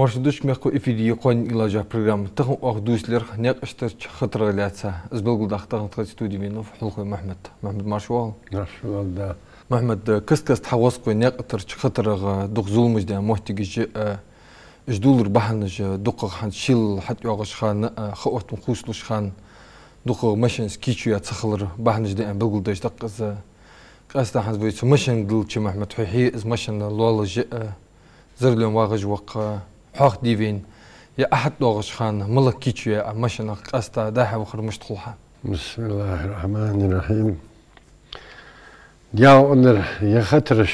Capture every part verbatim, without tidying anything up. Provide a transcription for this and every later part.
Марша дувц, мехкахой, эфире я «Кхоанен уйлаш» яха программа. Тахан оаха дувцар наькъаштарча хатарах лаьца. Из белгалдаккха тахан тха студе венав Хулхой Мухьмад. Мухьмад, марша воагӀалва. Марша воагӀалва, да. Мухьмад, каст-каста хьагӀоз-кх вай наькъаштарча хатарах дукха зуламаш даь моттигаш а, уж дуллара бахьанаш а, дукхагӀа хӀанз шел хьатӀайоагӀача хана а, ха-, оттам хувцалуш хана, дукхагӀа машенаш кийчо яь ца хилара бахьанаш да аьнна белгалдеш да-кх из. Къаьстта хӀанз вай цу машенга диллача, Мухьмад, хьо хье из машен лоаллаш а, за рулем вагӀаш ва-кх, хьох дий вайна, е Ӏа хьатӀадоагӀача хана малагӀа кийчо яь Ӏа машенах, къаьстта дӀа-хьа вахар мишта хул хьа? بسم الله الرحمن الرحيم. Дявкъанара е хатараш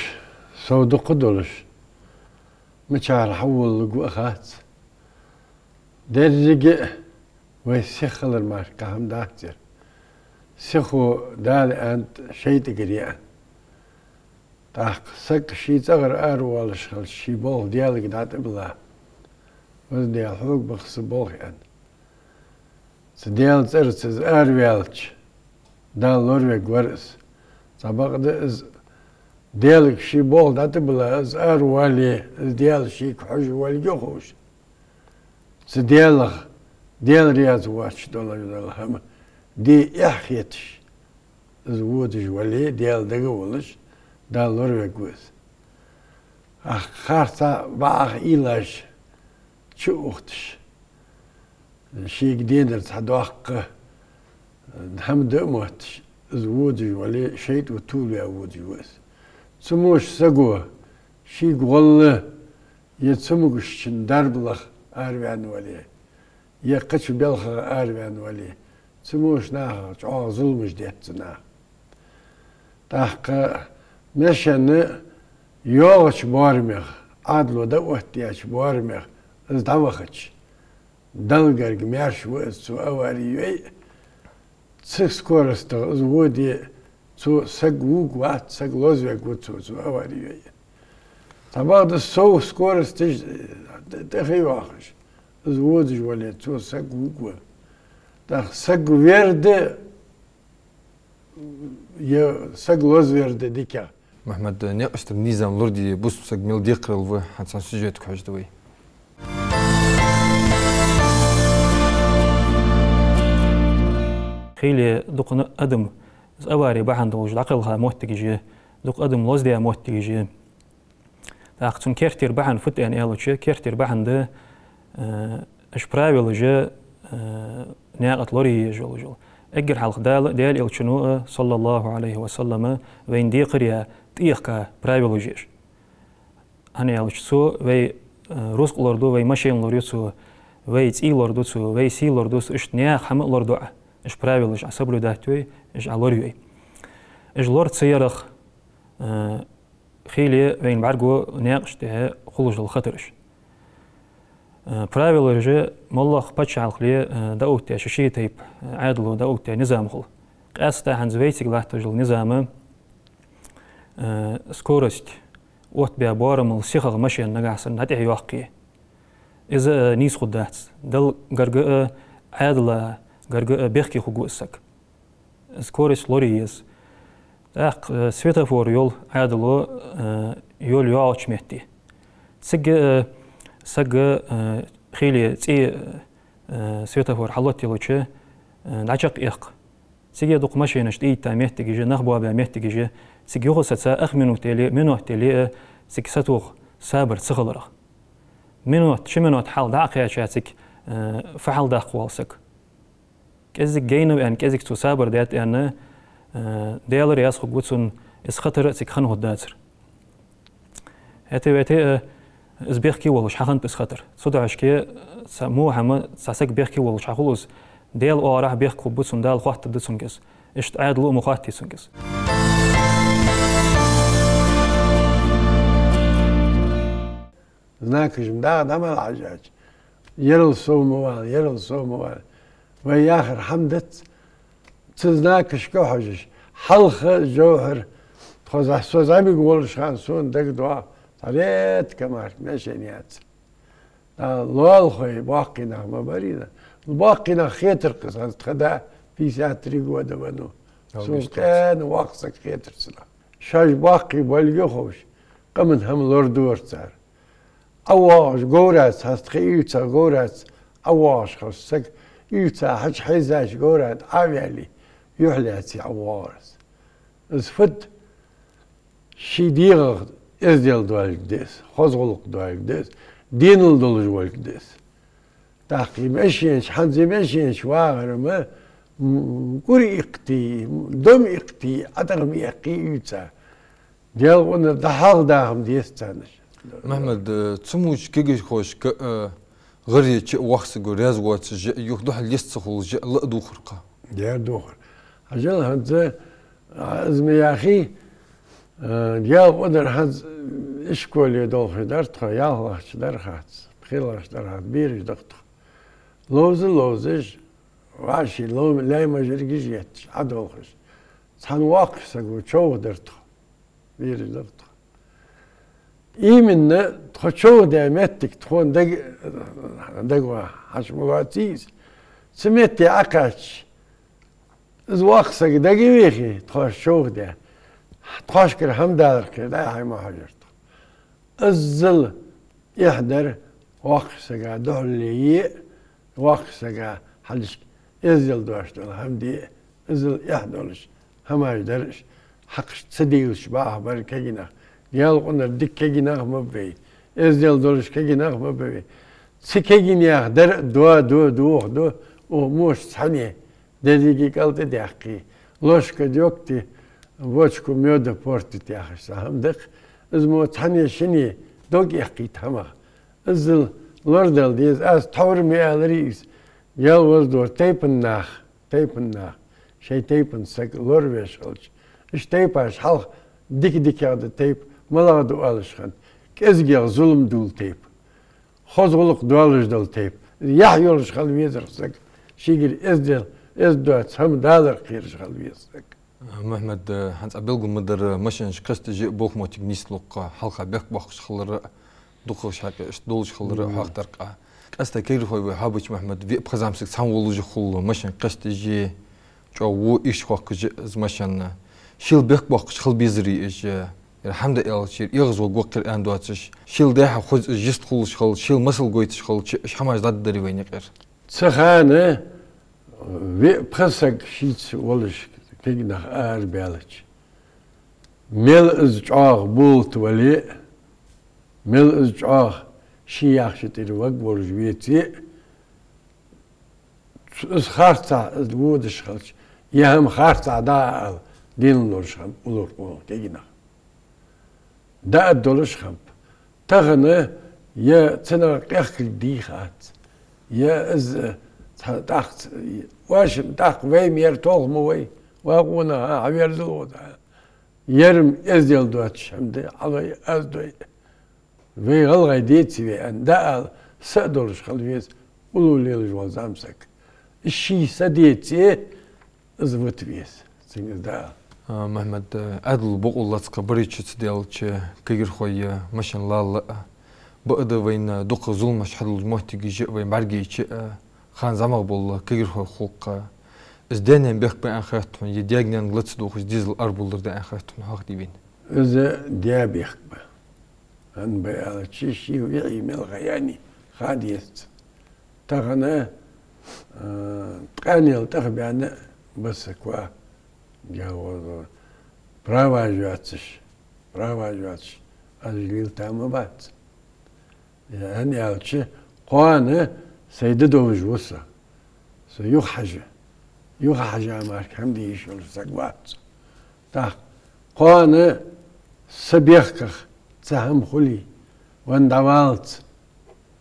сов дукха долаш, мичара хьавоалалургва а хац. Деррига а вай сиха хилар мара кхы хӀама дац ер. Сихо Дала аьннад шайтӀагара я аьнна. ТӀаккха саг ший цӀагӀара аравоалаш хилча, ший болх Даьлага дӀатӀабилла, веза Даьла, хьога ба-кх са болх аьнна. Цу Даьла цӀерца из араваьлча, Дала лоравергвар из. Цхьабакъда из Даьлага ший болх дӀатӀабилла, из аравале, из Даьла шийга хьожаш волга ховш, цу Даьлах, Даьла раьза воацаш долаш дола хӀама де эхь хеташ, из водаш вале, Даьла дага а волаш, Дала лоравергва из. Ах, харцахьа бакъахьа уйлаш чу а ухаш, шийга денар цхьа доккха хӀама да а мотташ, из водаш вале, шайтӀо тувлаваь водаш ва из. Цу мо саго шийга гӀолла е цамогашчун дарба лаха араваьнна вале, е кхыча балхах араваьнна вале, цу мо нахах чӀоагӀа зуламаш детташ да наха. ТӀаккха машен йоагӀача боарамех, Ӏаьдало дӀаоттадаьча боарамех из дӀавахача, Далла гарга маьрша ва из, цо авари йой а, цу скоростах из воде, цо саг вувргвац, саг лозавергва цо, цо авари йой а. Цхьабакъда сов скоросташ тӀа-, тӀехьайоахаш, из водаш вале, цо саг вувргва. ТӀаккха саг вер да е саг лозавер да дикагӀа? Мухьмад, наькъаштара низам лораде бусалба саг мел декхарийла ва, хӀанз цхьан сюжетага хьожаргда вай. Хийла дукха адам из авари бахьан долаш дӀакхелха моттигаш я, дукха адам лоздаь моттигаш я. ТӀаккха цун керттера бахьан фуд аьнна аьлча, керттера бахьан да, э, уж правилаш, э, наькъа тӀа лорае езаш йола. Эггара хьалха Дала, Даьла Элчано а, صلى الله عليه وسلم, вайна декхарийла тӀехка правилаш я уж. ХӀана аьлча цо вай, э, рузкъа лораду, вай машен лораю цо, вай цӀий лораду цо, вай сий лораду цо, иштта наьха хӀама а лорадоӀа, уж правилаш Ӏа соблюдать йой, уж Ӏа лорайой. Уж лора ца ярах, э, хийла вайна бӀаргаго наькъаш тӀа хулаш дола хатараш. Э, правилаш моллагӀа паччахьалкхе, э, дӀаоттадаь, ший-ший тайпа, э, Ӏаьдало дӀаоттадаь низам хул. Къаьстта хӀанз вайцига латташ дола низам, э, скорость оттабаь боарамал сихагӀа машен нагахьа санна дӀатӀехьайоаккхе, из, э, нийса хургдац. Далла гарга а, Ӏаьдала гарга а бехке хургва из саг. Скорость лорае еза. ТӀаккха, э, светофор йола Ӏаьдало, э, йола йоагӀача метте. Цига, э, саг, э, хийла цӀе, э, светофор хьалотаелча, э, дӀачакхъяккха. Цига дукха машенаш тӀаийттача моттиге, нах боабаь моттиге, цига юха саца ах минут яле, минот яле, э, цига сатоха сабар ца хиларах. Минот, ши минот хьалха дӀа а кхаьчача цига, э, фу хьалдаккха воал саг. КӀезига гайнав аьнна, кӀезига цо сабар даьд аьнна, э, Даьла раьза хургва цунна, из хатар а цига хинна хургдацар. ХӀаьта, хӀаьта, э, из бехке волаш хьахиннаб из хатар. Цудухьа шке, э, цхьа мухьама, цхьа саг бехке волаш хьахул из, Даьла оагӀорахьа бехке хургба цунна, Дала хоаттаргда цунга из. Иштта Ӏаьдало а ма хоаттий цунга из. Знакаш ма дагӀа дӀа мел хьажача, ерал сов ма вала, ерал сов ма вала. Вай яхар хӀама дац, цу знакашка хьожаш. Хьалха, Жовхьар, тхо зӀа-, со зӀамига волаш хана сона дагадоагӀа, цхьа ретта мара машен яцар. ТӀаккха лоалахой боккхий нах ма барий. Боккхий нах хетар-кх из, хӀанз тха да пятьдесят три года ва, ну. Сона къаьна воккха саг хетар цу наха. Шоаш боккхий болга ховш, къаман хӀама лорадора цар. ӀовоагӀаш говраца, хьаста кхы ивца говраца ӀовоагӀаш хилча саг, ивца хьачухьежача говра тӀа Ӏоваьле, юхь лаьце ӀовоагӀар из. Из фуд? Ший дегӀах эздел долга деза, хоза гӀулакх долга деза, денал долаш волга деза. ТӀаккха из машенаш, хӀанз из машенаш вагӀар-м, м, кӀур иккхий, дом иккхий, Ӏатагӏа ма эккхий ивца. Даьла къонахчал дӀахьалха даха-м деза царна. Мухьаммад, э, цу моча кагирхошка, э, гӀар еча а, воккха саго раьза воацаш а, юха духьал йист ца хулаш а ла а дувгӀар-кх. Дера дувгӀар. Хьажал хӀанз, а, из ма яхий, а, Даьла къонахчал хӀанз ишколе долхаш дар тхо, ялхлагӀча дар хац, пхелагӀча дар хац, бераш да-кх тхо. Ловза ловзаш, вӀаший лов-, лай-мажаргаш етташ, Ӏодолхаш. Цхьан воккхача саго човхадаьр тхо. Бераш да-кх тхо. Именно тхо човхадаь моттиг тхона дага, дага ва, хьажа ма лоаций из. Цу метте Ӏокхаьчача, из воккха саг дагавехе, тхоаш човхадаь, тхоашкара хӀама далар кхер, дӀа-хьа ма хьожар тхо. Иззал эхь дар воккхача сага духьале е, воккхача сага хьалхашка эздел доацаш дола хӀама де, иззал эхь долаш хӀамаш дар уж, хьакхаш ца дийлаш бахьа бар кагий нах. Даьла къонахчал дика кагий нах ма ба вай, эздел долаш кагий нах ма ба вай. Цу кагий наьха дар а доа, доа, дохаду, укх моча цхьанне деррига кӀалтӀа даьккхе, ложка дегтте бочку мёда портит яхаш цхьа хӀама да-кх, из мо цхьанне-шинне дог эккхийта хӀамах. Иззал лорадала деза, аз тхьовра ма аьларий из, Даьла воазур тайпан нах, тайпан нах, шоай тайпан саг лоравеш хилча, уж тайпаш хьалха дика-дикагӀа да тайпа, малагӀа да оалаш хинна, кӀезигагӀа зулам дувла тайпа. Хоза гӀулакх долаш дола тайпа. Яхь йолаш хила везар саг. Шийгара эздел, эздел доаца хӀама далар кхераш хила веза саг. Мухьаммад, хӀанз Ӏа белгал ма дарра, машенаш кхесташ а болх моттиг нийслу-кх, хьалха бехк боаккхаш хилар а, дукхагӀа хьакъехьа иштта долаш хилар а хьоахадаьр-кх Ӏа. Къаьстта кагирхой вай хьабича, Мухьаммад, виъ-пхи зӀамсаг цхьана волаш а хул, машен кхесташ а, чӀоагӀа во ийрча хоаккхаш а из машен. Шийла бехк боаккхаш хила безарий уж, ер хӀама да аьлча, ер эгӀазваргва-кх ер аьнна доацаш, шийла дехьа хоза уж йист хулаш хилча, шийла масал гойташ хилча, уж хӀамаш дӀадаргдарий вайна юкъера? Цу хана виъ-пхи саг шийца волаш кагий нах арабаьлча, мел из чӀоагӀа болат вале а, мел из чӀоагӀа ший яхача тӀера ваг волаш веце а, из харцахьа из водаш хилча, е хӀама харцахьа дӀа а ала, денал долаш хиннаб уллув-кх кагий нах. ДӀа а долаш хиннаб. Тахан е цунах къехкалг дийха дац, е из цхьа тӀаккха ц-, вӀаший тӀаккха вай-м ер толха ма вой, ва къонах, хьаверзал гӀо, ер-м эздел доацаш хӀама да, хьалой, аз дой. Вай гӀалгӀай деций вай аьнна, дӀаала, са а долаш хила веза уллув лелаш вола зӀамсаг. Из ший са деце, из вита веза, цунга из дӀаала. А, Мухьаммад, Ӏаьдала бокъо лаца-кх барий чу ца даьлча, кагирхой машен лалла а, бакъда вайна дукха зуламаш хьадоалача моттигашка вай бӀаргайча а, хана зӀамагӀа бола кагирхой хул-кх. Из даь-наьна бехк ба аьнна хет хьона, е даьга-наьнага лаца дохаш дезал арабувлар да аьнна хет хьона, хьоахадий вайна? Из даь бехк ба. ХӀана ба аьлча, ший виӀий мел ха яьннай ха дезац. Тахан, а, ткъаьнел тӀехбаьнна а ба са коа, Даьла воазур, праваш йоацаш, праваш йоацаш, аз лелийта ма бац. ХӀана аьлча, кхоана сай да довзаш ва со. Со юхахьажа, юхахьажа мара хӀама де йиш йолаш саг вац со. ТӀаккха кхоана са бехках цхьа хӀама хуле, венна дӀаваллалца,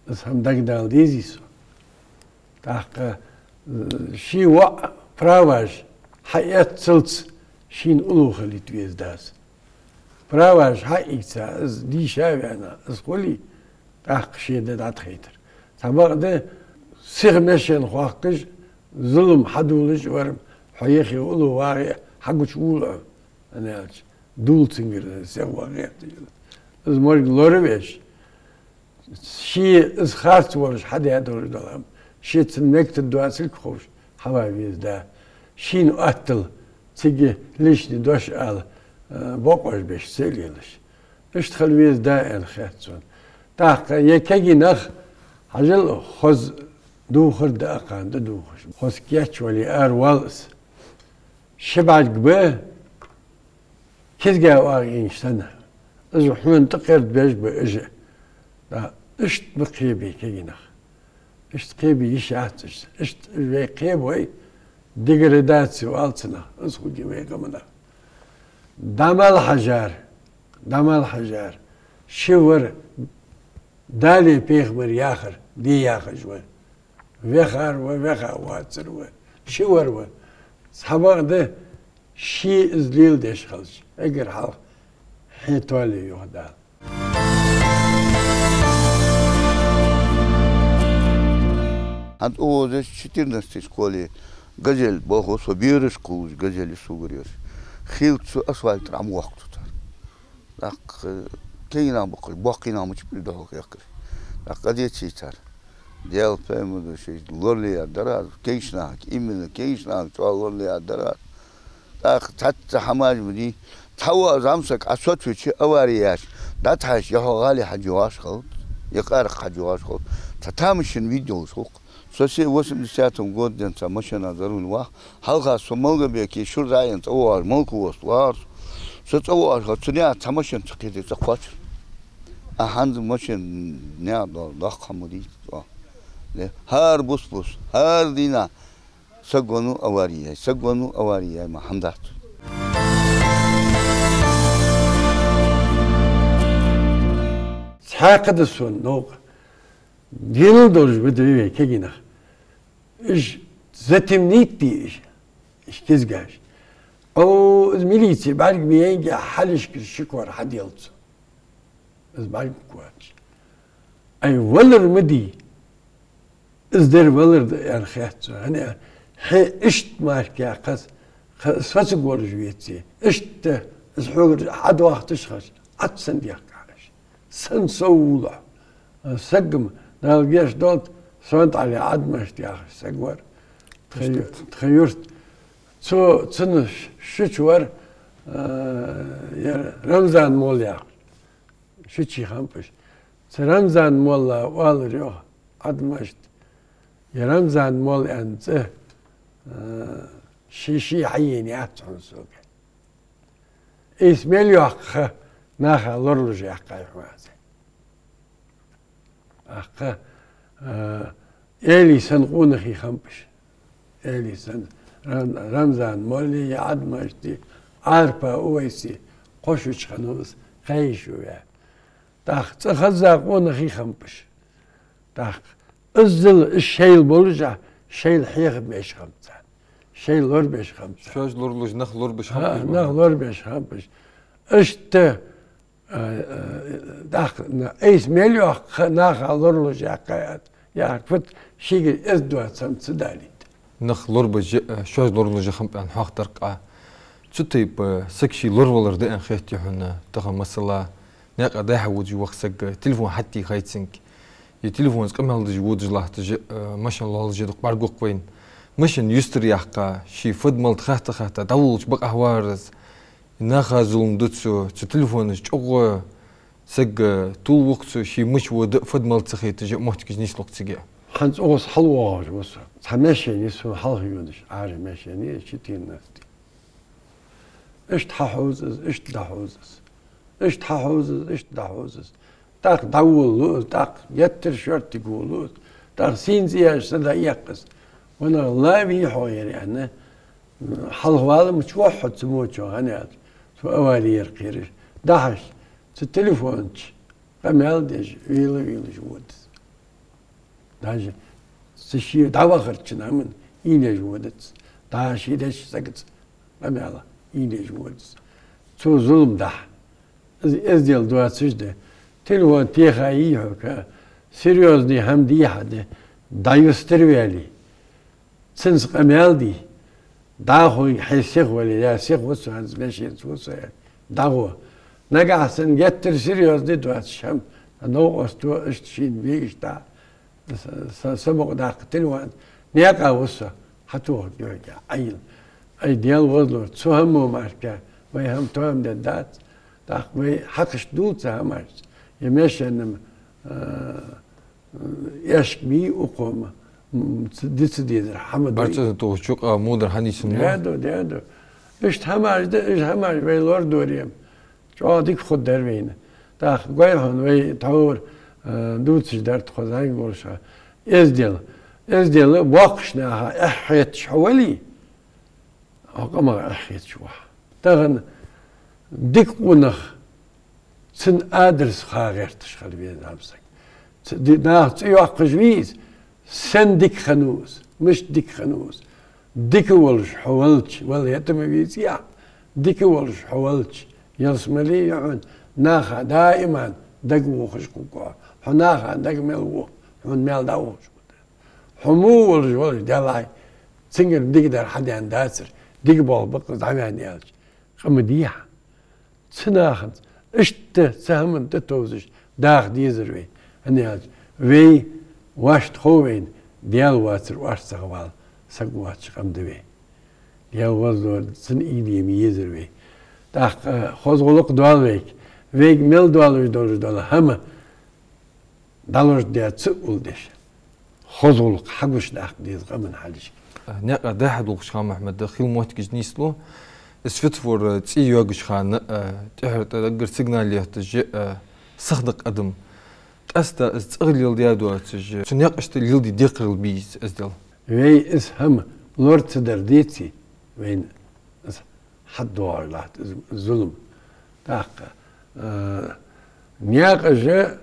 из хӀама дагадала дезий со? ТӀаккха, э, ший воӀ праваш хьаэццалца шийна уллув хилийта веза дас. Праваш хьаийца, из дийша а ваьнна, из хуле, тӀаккха ший да дӀатӀахайтар. Цхьабакъда сиха машен хоаккхаш, зулам хьадувлаш вар-м, хьо ехе уллув вагӀе, хьагучавоал хьо, хӀана аьлча, дувла цунгара, сиха вагӀе. Из морг лоравеш, ше из харц волаш хьадаь долаш дола хӀама, ше цун мегаш да доацилга ховш хьава веза да. Шийна оттал цига лишний дош ала, э, бокъош беш ца лелаш. Иштта хила веза да аьнна хет сона. ТӀаккха е кагий нах, хьажал, хоза дувхар да акхарна тӀадувхаш. Хоза кийчвале аравоал из. Ши бӀарг ба, кизга оагӀонаш санна. Из хьона тӀакхердабеш ба уж. Да, иштта ба кхебе кагий нах. Иштта кхебе йиш яц уж. Иштта уж вай кхебой, деградаци оал цунах. Из хургья вай гӀаманах. ДӀа мел хьажар, дӀа мел хьажар. Ши вар, Дала пайхамара яхар де яхаш ва. Вахар ва, ваха вацар ва. Ши вар ва. Цхьабакъда, ше из леладеш хилча, эггара хьалха хье тоале, йоах Дала. ХӀанз укхаза четырнадцатой школе «Газель» боху, со бераш кхувлаш «Газель» согара ераш. Хилча цу асфальта тӀара Ӏомавоаккх цар. ТӀаккха кагий нах баккхий, боккхий нах мича бир доху хехкаш. ТӀаккха къа деций цар. Дела пайхамар да шоай лорале яр дар аз, кагийча нахага, именно кагийча нахага чӀоагӀа лорале яр дар аз. ТӀаккха цхьацца хӀамаш ма дий. Цхьа вола зӀамсаг Ӏа соцавича, авари яьча, дӀатӀахьежача, е хьо гӀали хьажа йоагӀаш хилац, е къаракъ хьажа йоагӀаш хилац. Цхьа тамашийна видео йолаш хул-кх. Со се восемьдесятом году денз цхьа машина за руль вах. Хьалха со Малгобеке шура дӀа а енна цӀавоагӀаш, Малквост вахар со. Со цӀавоагӀаш хилча, цу наькъа цхьа машина ца кхетий, цӀа кхоачар. А хӀанз машина наькъа дола доккха хӀама дий. Де, хӀара бус-бус, хӀара дийнахьа саг веннав авари яьй, саг веннав авари яьй, ма хӀама дац. Цхьаькха да сона новкъа. Дийна долаш ба вай кагий нах. Уж затемнить деш, уж кизгаш. О, из милици бӀарг ма яьннге, хьалхашкара ши кор хьаделла цо. Из бӀарг ма кхоачаш. Ай, валар ма дий. Из дер валар да аьнна хет сона. ХӀана аьлча, хье иштта мара кхы, кхы соцаргволаш веце. Иштта из хьогара хьадоахийташ хилча, Ӏад санна дехкахьа уж. Сенна сов вулахь. Саг-м, Дала гешт долда, Сонтале Ӏадмашт яхаш саг вар. Тха ю-, тха юрта. Цо, цунна ш-, шуча вар, э, ер Рамзан-молла яхаш. Шучий хиннаб уж. Цу Рамзан-молла оалар, йоах, Ӏадмашта. Ер Рамзан-молла аьнна цӀи, э, ше-ше хьаена яц хьона сога. Айса мел йоккха ха наха лоралуш яьккхай хьона аз. ТӀаккха, а, Эли санна къонахий хиннаб уж. Эли санна, Рам-, Рамзан-моллеи, Ӏадмашти, Ӏарпа Увайси кхо шуча хиннав из, кхаь йиша ваь. ТӀаккха цкъа хеза къонахий хиннаб уж. ТӀаккха иззал уж шоайла болаш а, шоайла хьехабеш хиннаб царна. Шоайла лорабеш хиннаб царна. Шоаш лоралуш, нах лорабеш хиннаб. ХӀа, нах лорабеш хиннаб уж. Иштта, а, а, тӀаккха на-, айса мел йоккха ха наха лоралуш яьккхай аз. Яхар фуд, шийгара эздоацам ца далийта. Нах лорабеш, э, шоаш лоралуш хиннаб аьнна хьоахадар-кх Ӏа. Цу тайпара саг ше лоравалар да аьнна хетий хьона тахан, масала, наькъа дӀа-хьа водаш ваха саг, э, телефон хьатӀа хайцинг. Е телефонца къамаьл деш водаш латташ, э, машен лоалаш дукха бӀаргагу-кх вайна. Машен юстара яьккха, ше фу да мала да хатта-хатта, дӀаволалуча бакъахьа вар из. Наха зулам ду цо, цу телефонаш чӀоагӀа саг, э, тувлаву-кх цо, ше мича вода а, фу да мала ца хеташ а, моттигаш нийслу-кх цига. ХӀанз укхаза хьалвоагӀаш ва со. Цхьа машен я сона хьалха йодаш, Ӏара машен я, четырнадцатый. Иштта хьахьовз из, иштта дӀахьовз из. Иштта хьахьовз из, иштта дӀахьовз из. ТӀаккха дӀаволалу из, тӀаккха геттара шортига волалу из. ТӀаккха сийна цӀи яьш са дӀаэккх из. Ванах, ла вий хьо ер, аьнна, хьалхавала ма чу вахь хьо цу мочо, хӀана аьлча, цу авари яр кхераш. ДӀахьажа, цу телефона чу къамаьл деш, вела-велаш вода из. Даже цу ше дӀавахарча хӀаман ийна еш водац. ДӀа ше деш сагаца къамаьл ийна еш водац. Цо зулам дахь. Из эздел доацаш да. Телефон теха йий хьога, серьёзный хӀама дий хьа да, дӀаюстара ваьле. Цунца къамаьл дий. ДӀахо хье сиха вале, я сиха ва со, хӀанз машенца ва со, аьнна. ДӀагӀо. Нагахьа санна геттара серьёзный доацаш хӀама, новкъосто иштта шийна ве иштта. Са, са, са мукъадаккха телефон. Наькъа ва со, хьатохаргья хьога, Ӏайла. Ай, Даьла возалора, цу хӀамо мара-кх вай хӀама тоам дергдац. ТӀаккха вай хьакхашта дулл цу хӀамашца. Е машен-м, э, эшка бий укхо ма, м, ц-, ди ца дезар хӀама да. Барцаза тохачу къа мудар хьанийсам ма. Даьду, даьду. Иштта хӀамаш да, иштта хӀамаш вай лорадоре. ЧӀоагӀа дика хургдар вайна. ТӀаккха гой хьона вай тхьовра, э, дувцаш дар тхо зӀамига волаш. Эздел. Эздел боккхача наха эхь хеташ хьо вале, хьо къамах эхь хеташ ва хьо. Тахан дика къонах цун адрес ха гӀерташ хила веза хӀама саг. Ц-, ди-, наха цӀи йоаккхаш вий из, сен дика хиннав из, мишта дика хиннав из. Дика волаш хьо валча, вала хӀета ма везий ахь, дика волаш хьо валча, ялсмале я хьона, наха даиман дага вохаш хургва хьо. Хьо наха дага мел вох, хьона мел дӀавохаш хургда. Хьо во волаш волаш делахь, цунгара дикадар хьадена дацар, дика болх ба-кх из дӀаваьнна аьлча, къа ма дий хьа. Цу нахаца иштта цу хӀаман тӀатовзаш даха дезар вай, хӀана аьлча вай вӀашта хов вайна, Даьла воацар вӀашта ца ховш вала саг воацаш къам да вай. Даьла воацар цун ийдема езар вай. ТӀаккха хоза гӀулакх доал вайга, вайга мел доаллаш долаш дола хӀама дӀалуш даь ца улдеш, хоза гӀулакх хьагучадаккха деза къаман хьалхашка. Наькъа дӀа-хьа долхаш хана, Мухьмад, хила моттигаш нийслу. Светофора цӀи йоагаш хана, а, тӀехьара тӀа даггара сигнал етташ, а, сиха даккха адам. Къаьстта из цӀагӀа леладаь доацаш, цу наькъашта леладе декхарийла бий из эздел. Вай из хӀама лора ца дар деций, вайна из хьадоагӀаш латт из зулам. ТӀаккха, а, наькъаш,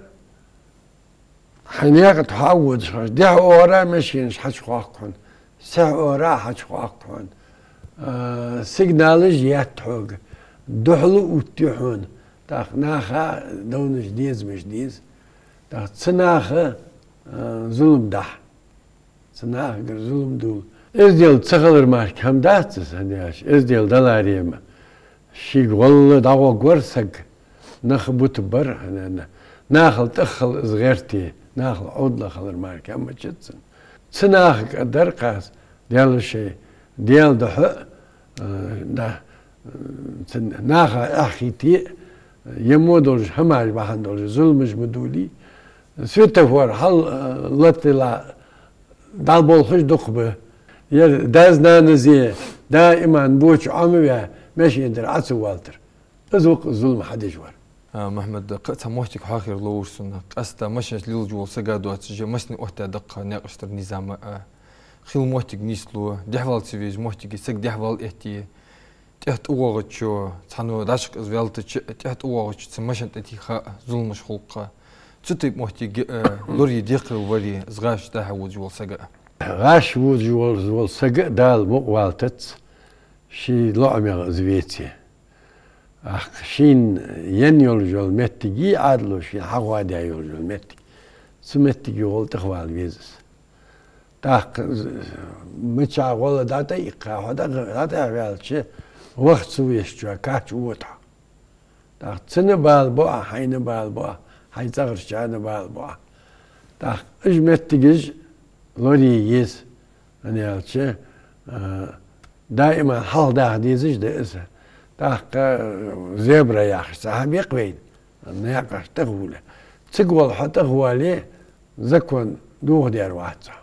хьай наькъа тӀа хьо а водаш хилча, дехьа-оагӀора машинаш хьачухоаккх хьона, сехьа-оагӀора хьачухоаккх хьона, а, сигналаш етт хьога, духьала оттаю хьона, тӀаккха наха довнаш дезамаш деза. ТӀаккха цу наха, а, зулам дахь. Цу нахагара зулам дувла. Эздел ца хилар мара хӀама дац из, хӀана аьлча эздел даларе-м шийга гӀолла дӀагӀоргвар саг, нах бутаргбар, хӀана, нахал тӀеххьара из гӀерте, нахал Ӏовдала хилар мара хӀама ма яц цун. Цу нахага дар кхас, Даьла шоай, Даьла духьа, а, да, цу наха эхь хийте, е мо долаш хӀамаш бахьан долаш зуламаш ма дувлий. Светофор хьал, а, латта дӀаболхаш дукха ба. Ер дас-нанас даиман боча Ӏомаваь, машина тӀара Ӏо ца валийтар. Из ва-кх зулам хьадеш вар. А, Мухьмад, кхы а цхьа моттиг хьоахаяр ловр сона. Къаьстта машинаш лелаш вола саг доацаш, массане оттадаь да-кх наькъаш тӀара низам а. Хила моттиг нийслу, дехьавала ца везача моттиге саг дехьавала этте, тӀехьа тӀавоагӀачо, цхьанне дӀачакх из ваьлча, тӀехьа тӀавоагӀачо цун машен тӀатеха, зуламаш хул-кх. Цу тайпа моттиг, э, лорае декхарийла вар из гӀаш дӀа-хьа водаш вола саг а. ГӀаш водаш вола, вола саг а Дала мукъа валийтац, ший лоӀамегӀа из веце. ТӀаккха шийна енна йолаш йола моттиг я Ӏаьдало шийна хьагӀо даь йолаш йола моттиг. Цу моттиге гӀолла тӀехвала веза из. ТӀаккха з-, мичахьа гӀолла дӀатӀаиккха, хьо дӀа-, дӀатӀаваьлча, ваха ца везачоа кхача вода хьо. ТӀаккха цунна бала бу Ӏа, хьайна бала бу Ӏа, хьай цӀагӀарчарна бала бу Ӏа. ТӀаккха уж моттигаш лорае еза, хӀана аьлча, а, даиман хьалхадаха дезаш да из. ТӀаккха, а, зебра яхаш цхьа хӀама я-кх вайна, наькъаш тӀехвала. Цига гӀолла хьо тӀехвале, закон дохадаьр вац хьо.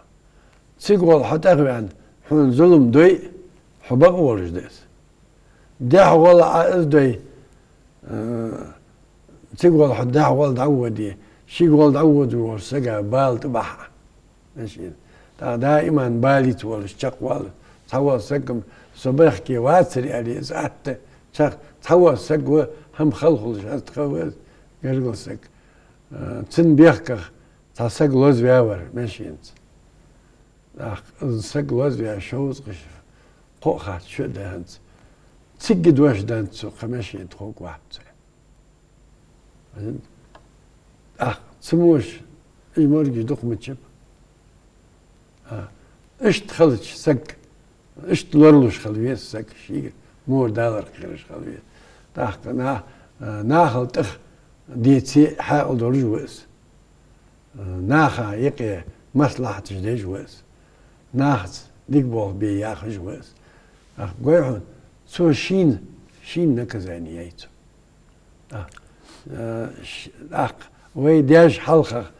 Цига гӀолла хьо тӀехваьнна, хьона зулам дой, хьо бакъ волаш да из. Дехьа гӀолла Ӏа из дой, э, цига гӀолла хьо дехьа гӀолла дӀаводе, шийга гӀолла дӀаводаш волча сага бала тӀабахьа. Машин. ТӀаккха даиман балийца волаш чакхвала. Цхьавола саг-м со бехке вацар аьле, из атта чакх-, цхьавола саг ва, хӀама хала хулаш, аз тха ва, гаргара саг. Э, цун бехках цхьа саг лозаваь вар машинаца. ТӀаккха из саг лозаваь шовзткъа шу, кхоъ-хатта шу а даь хӀанз. Цига дош денна цо кхы машина тӀа хургвац цо. ТӀаккха цу мо уж моргаш дукха ма чапа. А, иштта хилча саг, иштта лоралуш хила веза саг, шийга мора далар кхераш хила веза. ТӀаккха на-, а, нахал тӀех деце хьаькъал долаш ва из. Наха юкъе маслахьаташ деш ва из. Нахаца дика болх бе яхаш ва из. ТӀаккха гой хьона, цо шийна, шийна наказани яй цо. А, э, ш-, тӀаккха Вай даьша хьалха,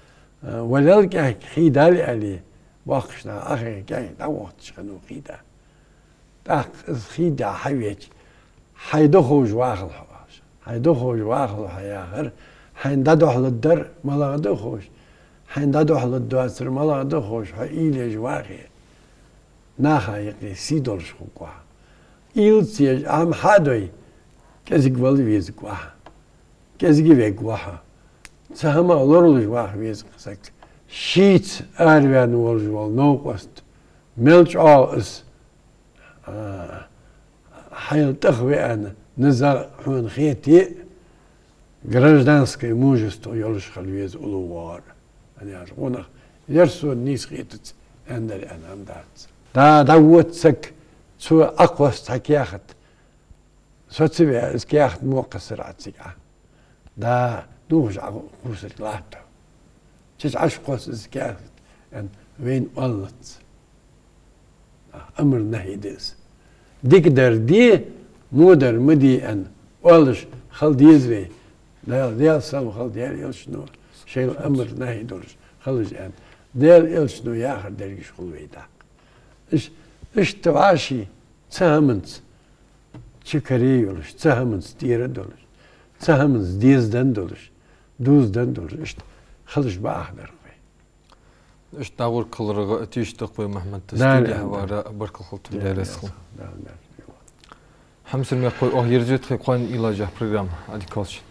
э, валлал кӀаьнк хий дала аьле, боккхийча наха ахи кӀаьнк дӀавохийташ хиннав хий да. ТӀаккха из хий да хьавеча, хьай духхьал вахалва хьо, аьлар. Хьай духхьал вахалва хьо яхар, хьайна дӀадухьалургдар малагӀа да ховш, хьайна дӀадухьалургдоацар малагӀа да ховш, хьо уйла еш вахе, наха юкъе сий долаш хургва хьо. Уйла ца еш Ӏа хӀама хьадой, кӀезига вала везаргва хьо. КӀезига вергва хьо. Цхьа хӀамах лоралуш ваха веза-кх саг. Шийца араваьнна волаш вола новкъост, мел чӀоагӀа из, а, хьайна тӀехваьнна, низагӀа хьона хете а, гражданское мужество йолаш хила веза уллув воагӀар. Аьнна яхаш, гӀунах ер сона нийса хетац, аьннадар аьнна хӀама дац. Да, дӀавода саг, цо Ӏокхосса цхьа каьхат. Со ца ве, из каьхат мо кхессар Ӏа цига Ӏа. Да, дувхаш Ӏа кхувсарг латт хьо. Чу Ӏа кхосса из каьхат, аьнна, вайна оалац. Амар-нахьи да из. Дикадар де, водар ма де, аьнна, оалаш хила деза вай. Даьла, Даьла салам хилда Даьла Элчано, шоайла амар-нахьи долаш хилалаш, аьнна. Даьла Элчано яхар дерригаш хул вай тӀаккха. Иш-, иштта вӀаший цхьа хӀаманца чу каре йолаш, цхьа хӀаманца тӀера долаш, цхьа хӀаманца дезаданна долаш, дузаданна долаш, иштта хилалаш бакъахьа дар-кх вай. Иштта дӀахо хиларга тийша да-кх вай, Мухьмад, студе хьавара, баркал хилда тхона, Даьла раьза хилва. Хьамсара мехкахой, оаха ерзаю тха кхоана уйлаш йола программа, Ӏадика хийла шун.